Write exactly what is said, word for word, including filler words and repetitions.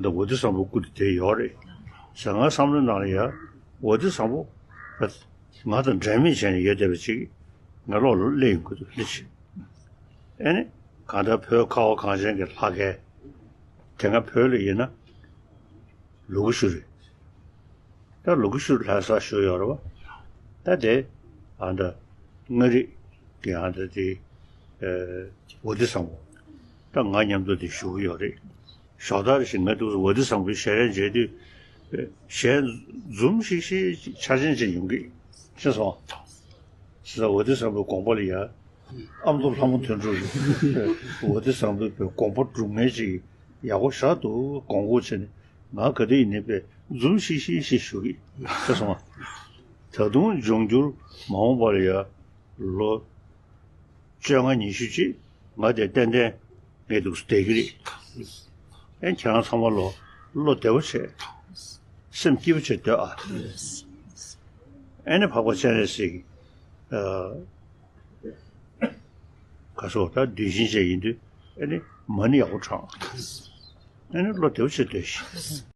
འདི་ཝ་ཏི་བཟང་པོའི་སྐུ་དེ་དེ་ཡོད་རེད། ཟེར་ང་བསམ་བློའི་ནང་ལ་ཡ་ཝ་ཏི་བཟང་པོ་ང་དང་འབྲལ་མེད་བྱས་ནས་ཡོད་བསྡད་པ་ཅིག་ང་ལོག་ལ་སླེབས་ཡོང་གི་འདུག་ལྷི་ཆེ། ཨེ་ནི་གང་ལྟར་བོད་ཁ་བ་གངས་ཅན་གྱི་ལྷ་སྐལ་དེ་སྔ་བོད་ལ་ཡིན་ན་ལུ་གུ་ཤུ་རེད། ད་ལུ་གུ་ཤུ་རེ་ལྷ་ས་བཞུགས་ཡོད་རེད་བ། ད་དེ་ཨ་འདྲ་མངའ་རིས་ཀྱི་ཨ་འདྲ་དེ་ཝ་ཏི་བཟང་པོ་ད་ང་མཉམ་དུ་དེ་བཞུགས་ཡོད་རེད། ཞོགས་ད་རེ་ཞིག་ང་འདུག་ཝ་ཏི་བཟང་པོའི་ཞལ་རས་མཇལ་དུས་ཞལ་འཛུམ་ཤིག་ཤིག་ཆར་ཆེན་ཅིག་ཡོང་གི་ཤེས་སོང་། ཟེར་ད་ཝ་ཏི་བཟང་པོའི་དགོངས་པ་ལ་ཡ། ཨ་མདོ་ལྷ་མོ་དོན་གྲུབ་རེད། ཝ་ཏི་བཟང་པོའི་དགོངས་པ་སྒྲུབ་མཁན་ཅིག་ཡག་པོ་ཞེ་དྲག་འདུག་དགོངས་སྐོར་བྱས་ནས་ང་ག་དུས་ཡིན་ནའི་དཔེ་འཛུམ་ཤིག་ཤིག་ཤིག་ཞུ་གི་ཤེས་སོང་། ད་དུང་འབྱུང་འགྱུར་མ་འོངས་པ་ལ་ཡ་ལོ་བཅོ་ལྔ་ཉི་ཤུ་ཅིག་ང་དེ་ཏན་ཏན་ངས་འདུག་བསྡད་ཀྱི་རེད། ཨེ་ཁྱེད་རང་ཚང་མ་ལོ་བློ་བདེ་པོ་བྱས། སེམས་སྐྱིད་པོ་བྱས་སྡོད་ཨ། ཨེ་ནི་འཕགས་པ་སྤྱན་རས་གཟིགས་ཨ། ག་སོ་ད་དུས་ཆེན་བྱས་ཡིན་དུས་ཨེ་ནི་མ་ཎི་ཡག་པོ་བགྲང་། ཨེ་ནི་བློ་བདེ་པོ་བྱས་སྡོད་ཤིག